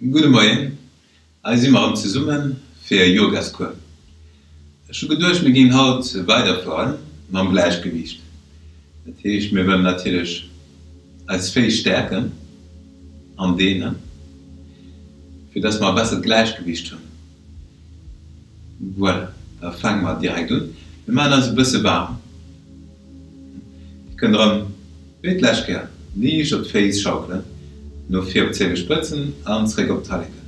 Gudde Moien, hei si mer erëm zesumme fir e Yogascours. Ech hu geduecht, mir géingen haut weiderfuere mam Gläichgewiicht. Dat heescht, mir wëllen natierlech eis Féiss stäerken an deenen, fir dass mer e bessert Gläichgewiicht hunn. Voilà, da fänke mer direkt un. Mir maachen eis e bësse waarm. Dir kënnt erëm wéi d'lescht Kéier liicht op d'Féiss schaukelen, no vir op d'Zéiwespëtzen an zréck op d'Talleken.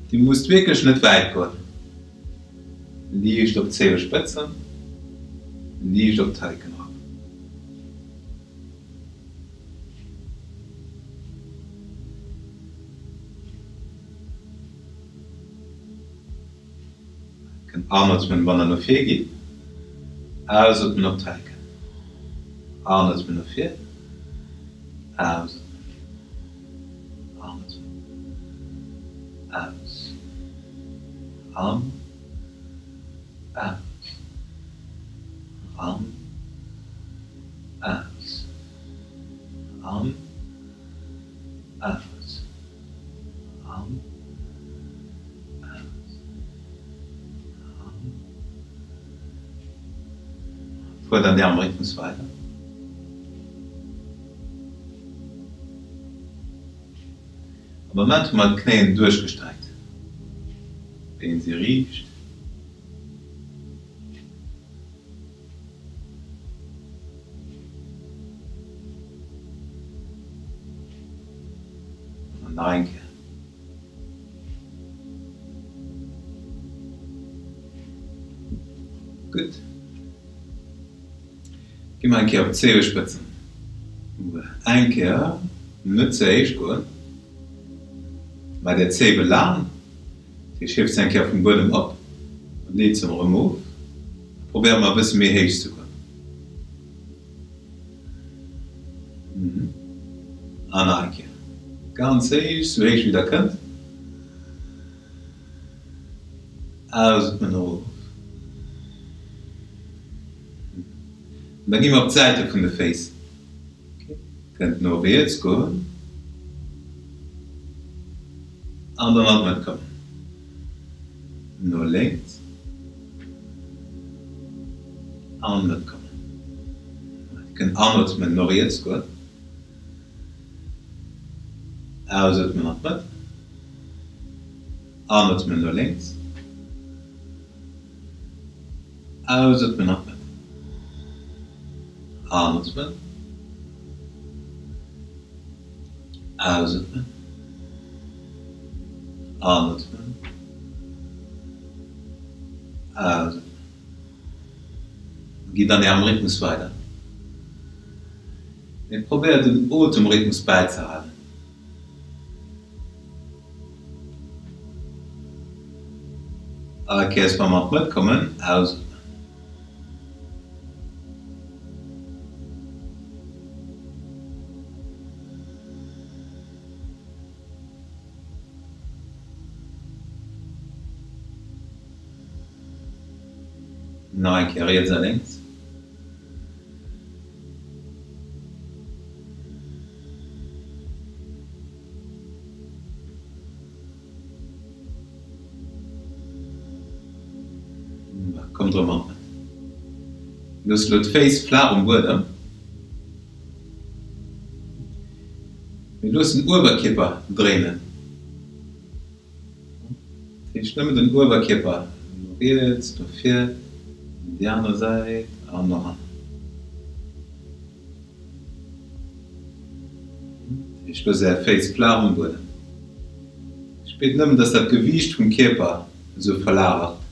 Dir musst wierklech net wäit goen. Liicht op d'Zéiwespëtzen, liicht op d'Talleken erop. Kënnt anatmen wann der no vir gitt, ausatmen op d'Hellken. Anatmen no vir, ausatmen, anatmen, aus, an, aus, an, aus, an, aus. An, aus, an. Fuert an Ärem Rhythmus weider. Am Moment hu mer d'Knéien duerchgestreckt, d'Been si riicht. An nach eng Kéier. Gutt. Gi mer eng Kéier op d'Zeeëspëtzen. Eng Kéier net ze héich goen, mä där Zéiwe laang. Dir hieft se eng Kéier vum Buedem op an leet se erëm of. Probéiere mer e bësse méi héich ze goen. An nach eng Kéier. Ganz héich, sou héich wéi der kënnt. Ausatmen, erof. An da gi mer op d'Säite vun de Féiss. Kënnt no riets goen an dann an d'Mëtt kommen. No lénks an d'Mëtt kommen. Dir kënnt anotmen, no riets goen, ausotmen an d'Mëtt, anotmen no lénks, ausotmen an d'Mëtt, anotmen. Ausatmen. Anatmen. Ausatmen. Gitt an Ärem Rhythmus weider. Mee probéiert den Otemrhythmus bäizehalen. All Kéiers wa mer an d'Mëtt kommen, ausatmen. Nach eng Kéier riets a lénks. Kommt erëm an d'Mëtt. Loosst elo d'Féiss flaach um Buedem. Mir loossen den Uewerkierper dréinen. Dat heescht nëmmen den Uewerkierper no riets, no vir, an déi aner Säit an no hannen. Ech loosse är Féiss flaach um Buedem. Spiert nëmmen, dass dat Gewiicht vum Kierper esou verlagert.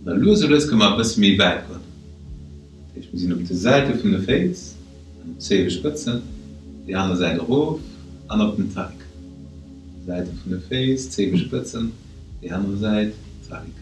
An da lues a lues kënne mer e bësse méi wäit goen. Dat heescht, mir sinn op de Säite vun de Féiss an op d'Zéiwespëtzen, déi aner Säit erof an op den Tallek. Säite vun de Féiss, Zéiwespëtzen, déi aner Säit, Tallek.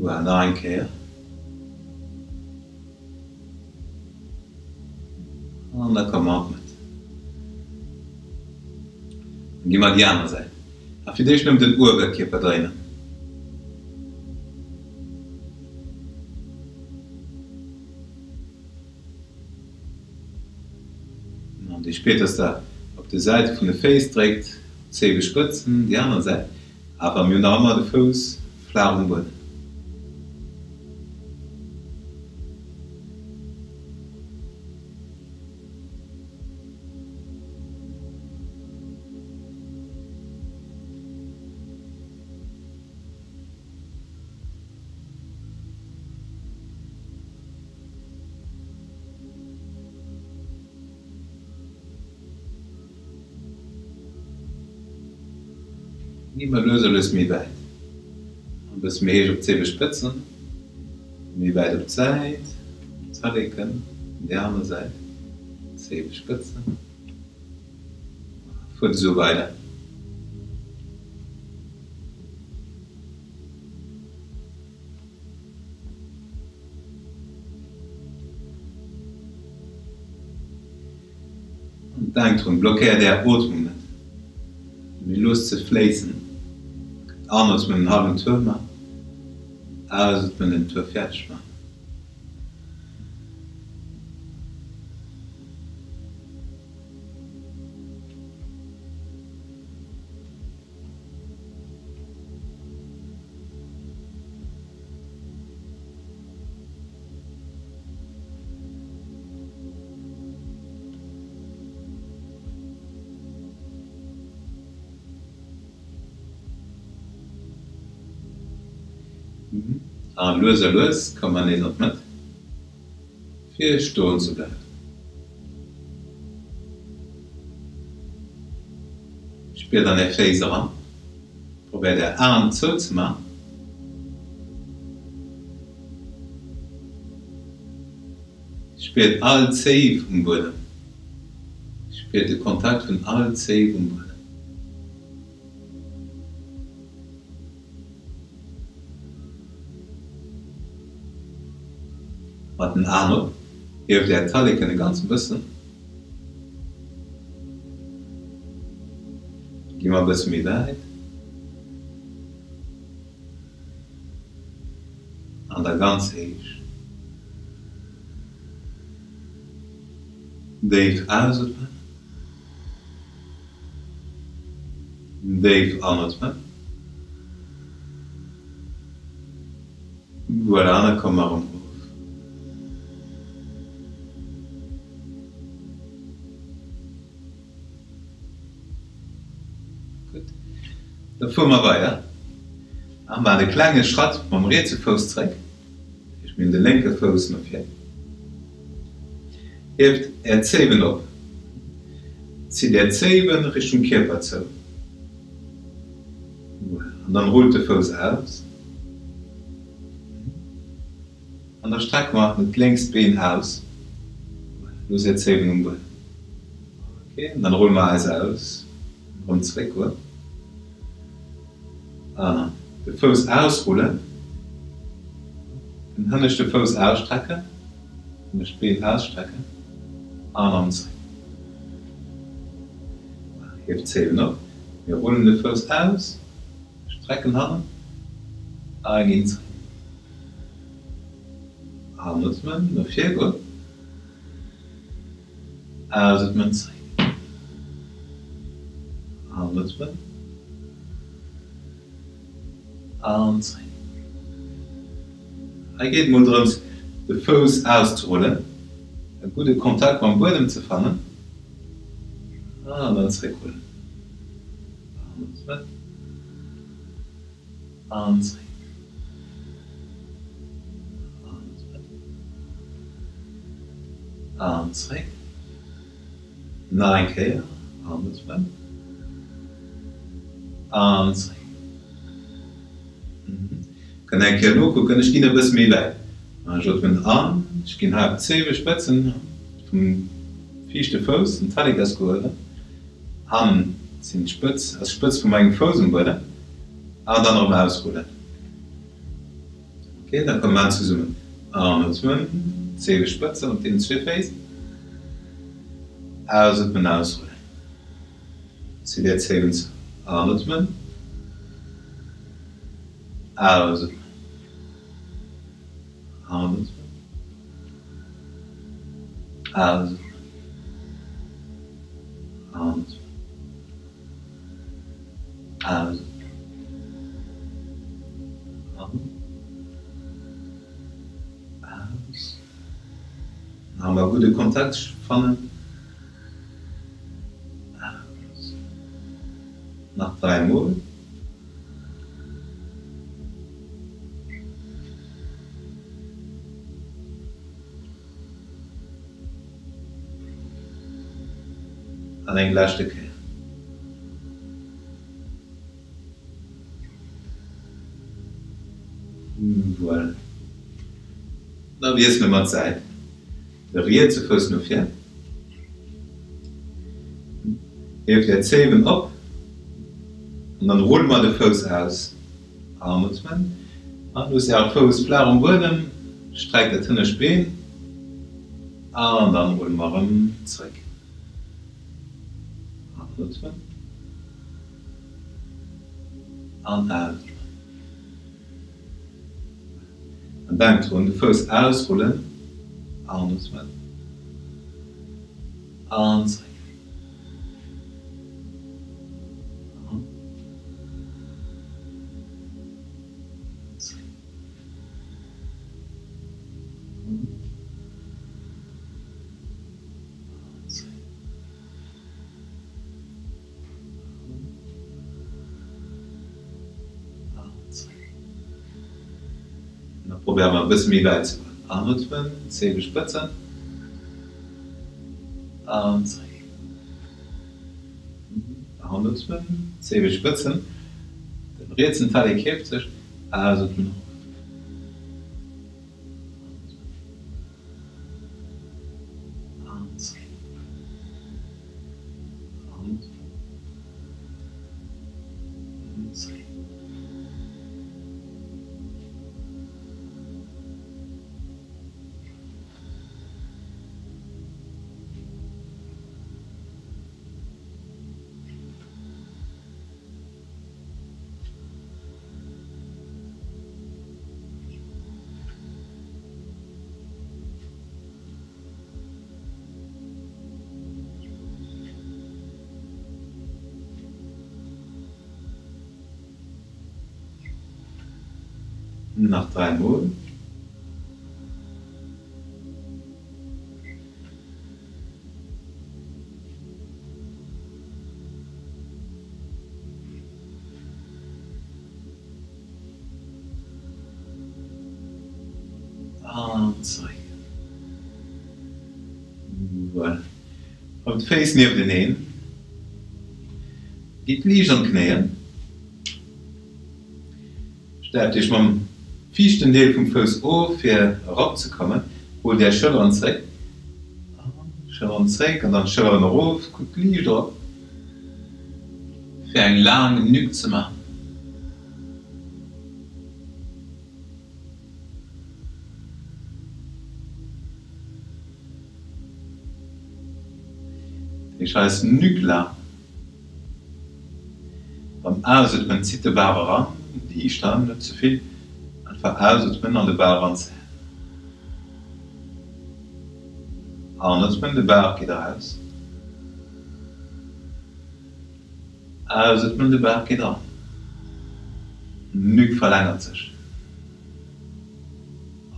Voilà, nach eng Kéier. An da komme mer an d'Mëtt. Dann gi mer déi aner Säit. A fir d'éischt nëmmen den Uewerkierper dréinen. An Dir spiert, dass Der op de Säite vun de Féiss dréckt, op d'Zéiwe spëtzen, déi aner Säit awer. Mir hunn nach ëmmer de Fouss flaach um Buedem. Gi mer lues a lues méi wäit. E bësse méi héich op d'Zéiwe spëtzen, méi wäit op d'Säit, Zaleken, déi aner Säit, Zéiwe spëtzen. Fuert esou weider. An denkt drun, blockéiert är Ootmung net, mee loosst se fléissen. Anotmen, en hallwen Tour man, ausotmen, den Tour fäerdeg man. A lues a lues komme mer nees an d'Mëtt, fir stoen ze bleiwen. Spiert an är Féiss eran. Probéiert är Aen zou ze man. Spiert all Zéif um Buedem. Spiert de Kontakt vun all Zéif um Buedem. Mat den Aen op, hieft är Talleken e ganz bëssen. Gi mer e bësse méi wäit. An da ganz héich. Déif ausotmen. Déif anotmen. Voilà, an da komme mer erëm erof. Gutt, da fuere mer weider a maachen e klenge Schratt mam rietse Fouss zréck. Dat heescht, mir hunn de lénke Fouss no vir. Hieft Är Zéiwen op. Zitt Är Zéiwen Richtung Kierper zou. Voilà, an dann rullt de Fouss aus. An da strecke mer dat lénkst Been aus. Voilà, looss Är Zéiwen um Buedem. Ok, an dann rulle mer eis aus, erëm zréck goen. An de Fouss ausrullen, den hënneschte Fouss ausstrecken, hënnescht Been ausstrecken an erëm zréck. Voilà, hieft d'Zéiwen op. Mir rullen de Fouss aus, strecken hannen a ginn zréck. Anotmen, no vir goen. Ausotmen, zréck. Anotmen an zréck. Hei geet et mol drëms de Fouss auszerullen, e gudde Kontakt mam Buedem ze fannen an dann zréckrullen. Anotmen an zréck. Anotmen an zréck. Nach eng Kéier anotmen an zréck. Kënnt eng Kéier nokucken, ech ginn e bësse méi wäit. Ech otmen an, ech ginn hei op d'Zéiwespëtzen vum viischte Fouss, den Tallek ass gehuewen, hannen sinn d'Spëtz, ass d'Spëtz vu mengem Fouss um Buedem, an dann erëm ausrullen. Ok, da komm maan zesummen. Anotmen, Zeeëspëtzen op deenen zwee Féiss. Ausotmen, ausrullen. Zitt är Zéien zou. Anotmen, ausotmen. Anotmen, ausotmen. Anotmen. Aus. An. Aus. Nach emol gudde Kontakt fannen. Aus. Nach 3 mol. An eng leschte Kéier. Voilà. Da wiessele mer d'Säit. De rietse Fouss no vir. Hieft Är Zéiwen op an dann rulle mer de Fouss aus. Anotmen an loosst Äre Fouss flaach um Buedem, streckt dat hënnescht Been an dann rulle mer erëm zréck. Anotmen an ausotmen. An denkt drun, de Fouss ausrullen, anotmen an zréck. Da probéiere mer e bësse méi wäit ze goen. Anotmen, Zeeëspëtzen an zréck. Anotmen, Zeeëspëtzen, den rietsen Tallek hieft sech, ausotmen erof. Nach 3 mol. An zeréck. Voilà. Kommt d'Féiss niefteneen. Gitt liicht an d'Knéien. Stäipt Iech mam viischten Deel vum Fouss of fir erop ze kommen. Rullt Är Schëlleren zréck. Schëlleren zréck an dann d'Schëlleren erof. Kuckt liicht erop fir eng laang Nuque ze maachen. Déi scheiss Nuque laang. Beim Ausotmen zitt de Bauch eran, liicht an, net ze vill, einfach ausotmen an de Bauch eranzéien. Anotmen, de Bauch geet eraus. Ausotmen, de Bauch geet eran. D'Nuque verlängert sech.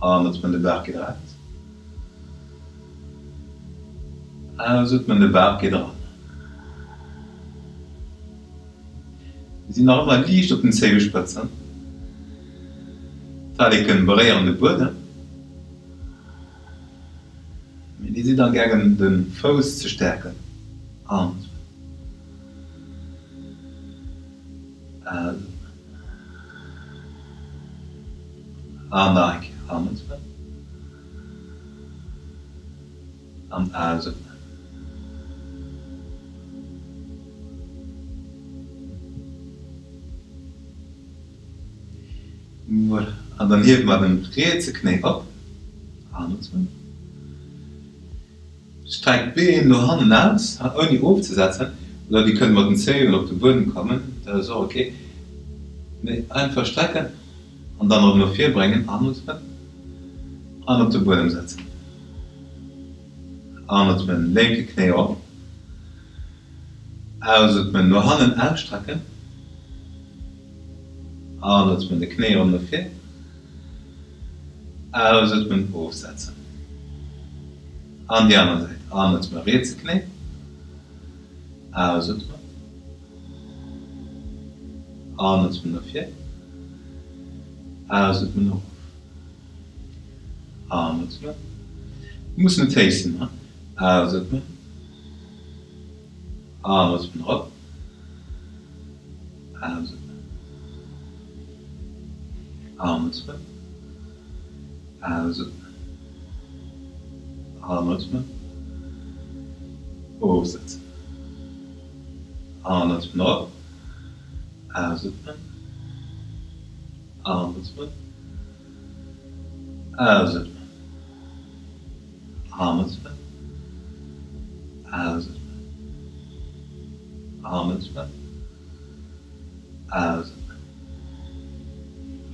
Anotmen, de Bauch geet eraus. Ausotmen, de Bauch geet eran. Mir sinn nach ëmmer liicht op den Zéiwespëtzen. D'Talleken beréieren de Buedem. Mee dir sidd amgaangen de Fouss ze stäerken. Anotmen. Ausotmen. An nach eng Kéier anotmen. An ausotmen. Voilà. An dann hiewe mer den rietse Knéi op. Anotmen. Streckt d'Been no hannen aus, ouni ofzesetzen, oder dir kënnt mat den Zéien op de Buedem kommen, dat ass och ok. Mee einfach strecken an dann erëm no vir bréngen, anotmen an op de Buedem setzen. Anotmen, lénke Knéi op, ausotmen, no hannen ausstrecken, anotmen, de Knéi erëm no vir. Ausotmen, ofsetzen. An déi aner Säit. Anotmen, rietse Knéi. Ausotmen. Anotmen, no vir. Ausotmen, erof. Anotmen. Muss net héich sinn, ne? Ausotmen. Anotmen, erop. Ausatmen. Anatmen. Ausatmen. Anatmen. Ofsetzen. Anatmen erop. Ausatmen. Anatmen. Ausatmen. Anatmen. Ausatmen. Anatmen. Ausatmen.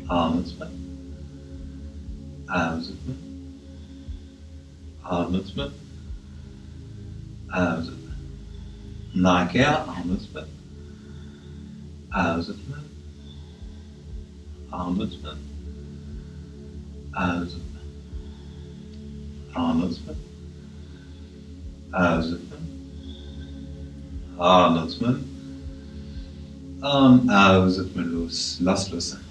Anatmen. Ausatmen. Anatmen. Ausatmen. Nach eng Kéier anatmen. Ausatmen. Anatmen. Ausatmen. Anatmen. Ausatmen. Anatmen. An ausatmen, looss lassloossen.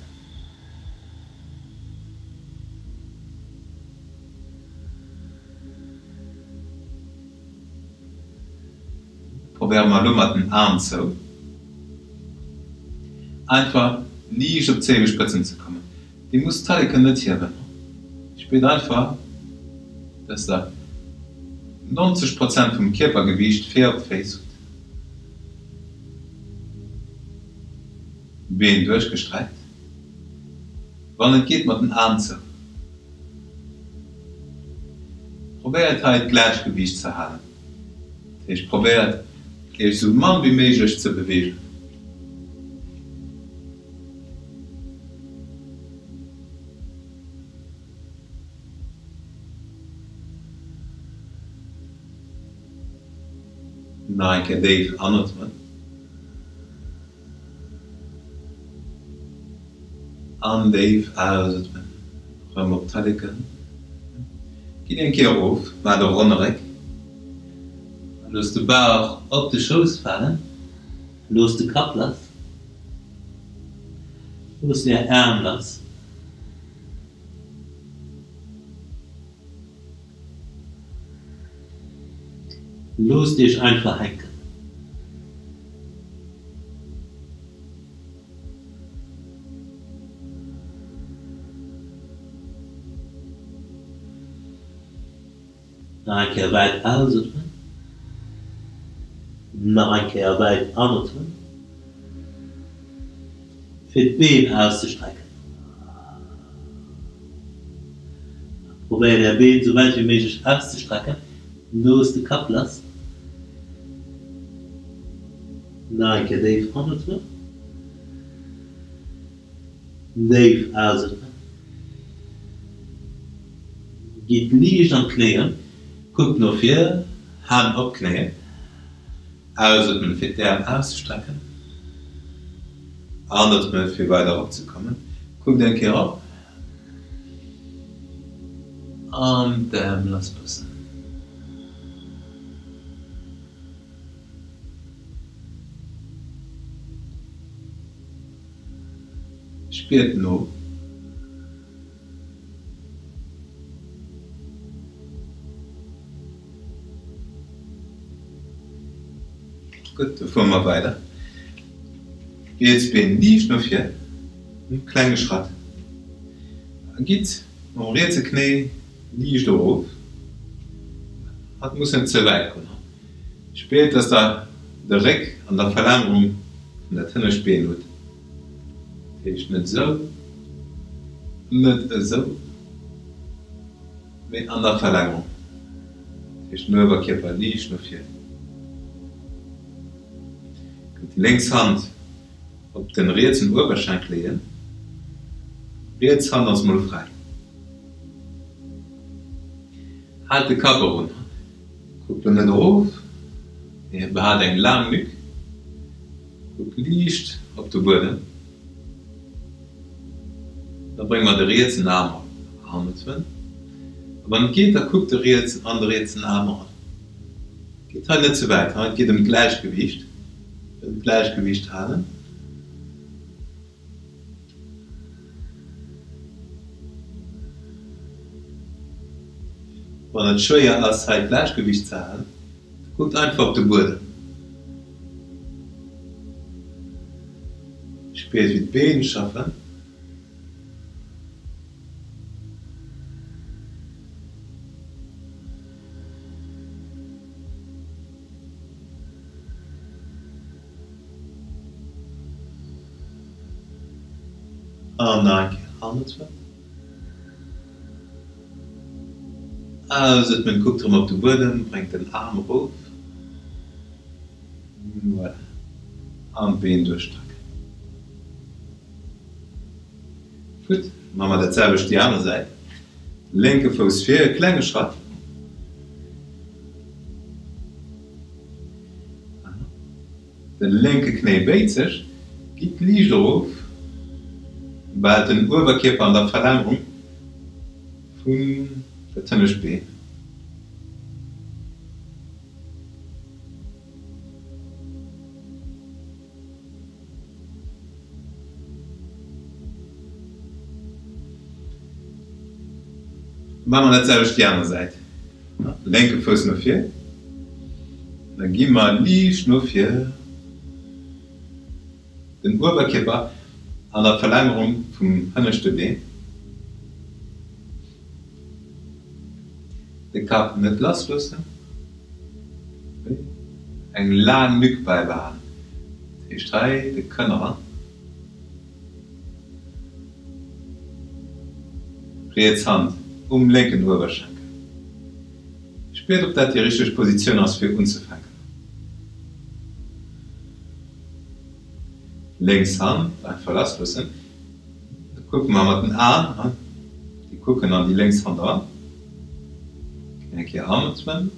Probéiere mer elo mat den Aen zou einfach liicht op d'Zéiwespëtzen ze kommen. Dir musst d'Talleken net hiewen. Spiert einfach, dass der 90 Prozent vum Kierpergewiicht vir op d'Féiss hutt. Been duerchgestreckt. Wann et geet mat den Aen zou. Probéiert hei d'Gläichgewiicht ze halen. Dat heescht probéiert iech sou mann wéi méiglech ze beweegen. Nach eng Kéier déif anotmen. An déif ausotmen. Rëm op d'Talleken. Gitt eng Kéier erof, maacht e ronne Réck. Loosst de Bauch op de Schouss falen. Loosst de Kapp lass. Loosst är Aarm lass. Loosst iech einfach hänken. Nach eng Kéier wäit ausotmen. Nach eng Kéier wäit anotmen, fir d'Been auszestrecken. Probéiert är Been sou wäit wéi méiglech auszestrecken. Loosst de Kapp lass. Nach eng Kéier déif anotmen. Déif ausotmen. Gitt liicht an d'Knéien, kuckt no vir, Hänn op d'Knéien. Ausotmen fir d'Äerm auszestrecken. Anotmen fir weider erop ze kommen. Kuckt eng Kéier erop an d'Äerm lassloossen. Spiert no. Gutt, da fuere mer weider. Riets Been liicht no vir, e klenge Schratt a gitt mam rietse Knéi liicht erof. Hatt muss net ze wäit goen. Spiert, dass der de Réck an der Verlängerung vun dat hënnescht Been hutt. Dat heescht net esou. Net esou, mee an der Verlängerung. Dat heescht den Uewerkierper liicht no vir. Kënnt déi lénks Hand op den rietsen Uewerschenkel leeën. Riets Hand ass mol fräi. Haalt de Kapp erun. Kuckt lo net erof, mee behaalt eng laang Nuque. Kuckt liicht op de Buedem. Da brénge mer de rietsen Aarm op anotmen. A wann et geet, da kuckt de riets an de rietsen Aarm eran. Geet hei net ze wäit, hei et geet ëm d'Gläichgewiicht, ëm d'Gläichgewiicht halen. Wann et schwéier ass hei d'Gläichgewiicht ze halen, da kuckt einfach op de Buedem. Spiert wéi d'Been schaffen. An nach eng Kéier anotmen. Ausotmen, kuckt erëm op de Buedem, bréngt den Aarm erof. Voilà. An d'Been duerchstrecken. Gutt, maache mer dat selwecht déi aner Säit. Lénke Fouss vir, e klenge Schratt. De lénke Knéi béit sech, gitt liicht erof, behält den Uewerkierper an der Verlängerung vun dat hënnescht Been. Maache mer dat selwecht déi aner Säit. Lénke Fouss no vir, da gi mer liicht no vir, den Uewerkierper an der Verlängerung vum hënneschte Been, de Kapp net lass loossen, eng laang Nuque bäibehalen, dat heescht hei de Kënn eran. Riets Hand um lénken Uewerschenkel. Spiert ob dat déi richteg Positioun ass fir unzefänken. Lénks Hand einfach lass loossen. Da kucke mer mat den Aen, déi kucken an déi lénks Hand eran. Eng Kéier anotmen.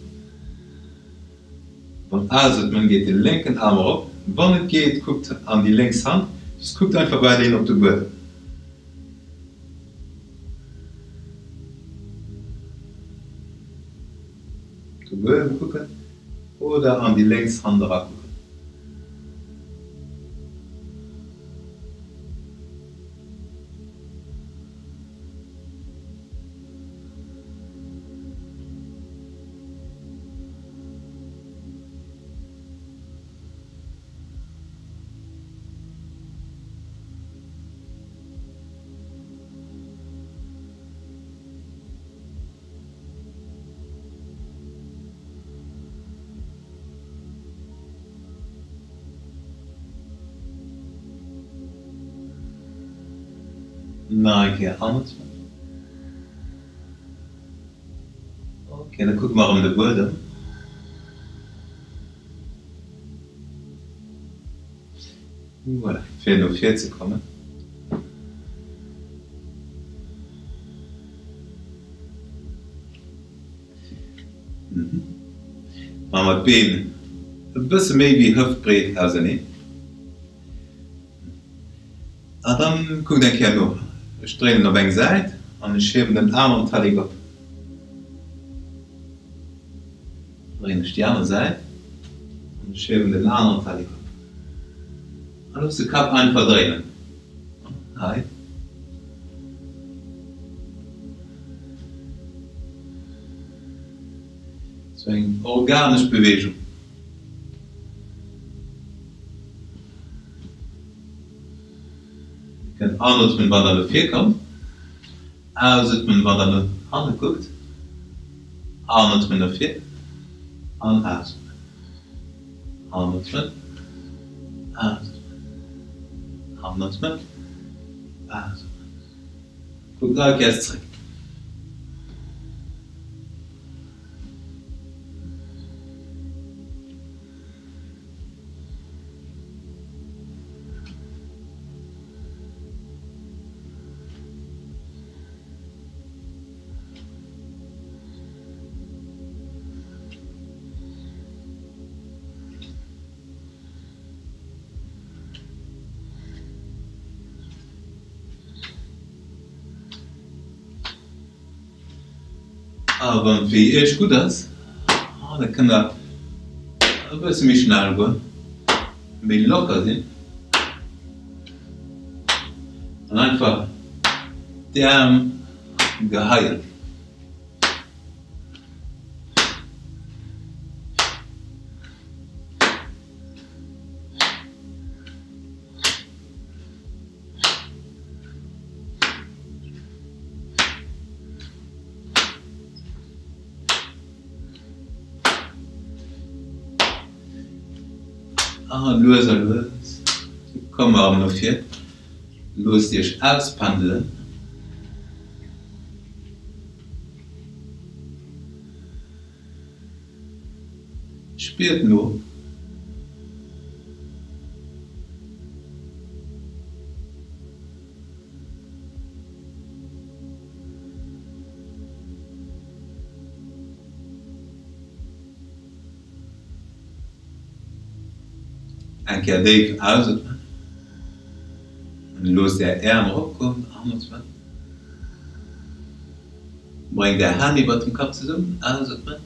Wann ausotmen geet de lénken Aarm erop, wann et geet kuckt an déi lénks Hand, soss kuckt einfach weiderhin op de Buedem. Op de Buedem kucken oder an déi lénks Hand erakucken. Nach eng Kéier anatmen. Ok, da kucke mer erëm de Buedem. Voilà, fir no vir ze kommen. Maache mer d'Been e bësse méi wéi hëftbreet auserneen. A dann kuckt eng Kéier no. Ech dréinen op eng Säit an ech hiewen den aneren Tallek op. Dréinen ech déi aner Säit an ech hiewen den aneren Tallek op. A looss de Kapp einfach dréinen. Hei. Sou eng organesch Beweegung. Dir kënnt anotmen, wann der no vir kommt, ausotmen, wann der no hanne kuckt, anotmen no vir an ausotmen, anotmen, ausotmen, anotmen, ausotmen. Kuckt all Kéiers zréck. A wann et fir iech gutt ass, da kënnt der e bësse méi schnell goen, méi locker sinn an einfach d'Äerm geheien. A lues a lues komme mer erëm no vir. Loosst Iech auspendelen. Spiert no. Eng Kéier déif ausotmen an loosst Är Äerm eropgoen, anotmen. Bréngt Är Hänn iwwert dem Kapp zesummen, ausotmen.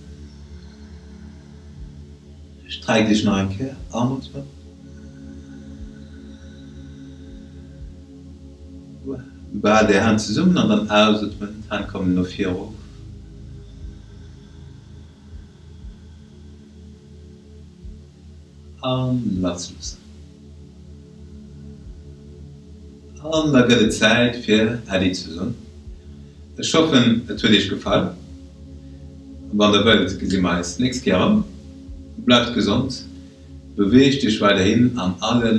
Streckt Iech nach eng Kéier, anotmen. Baalt Är Hänn zesummen an dann ausotmen, d'Hänn kommen no vir erof. An lassloossen. An da gëtt et Zäit fir Äddi ze soen. Ech hoffen et huet iech gefall. Wann der wëllt gesi mer eis nächst Kéier erëm. Bleift gesond, beweegt iech weiderhin an alle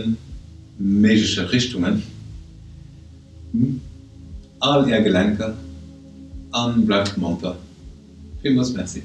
méigleche Richtungen, all är Gelenker an bleift monter. Villmools Merci.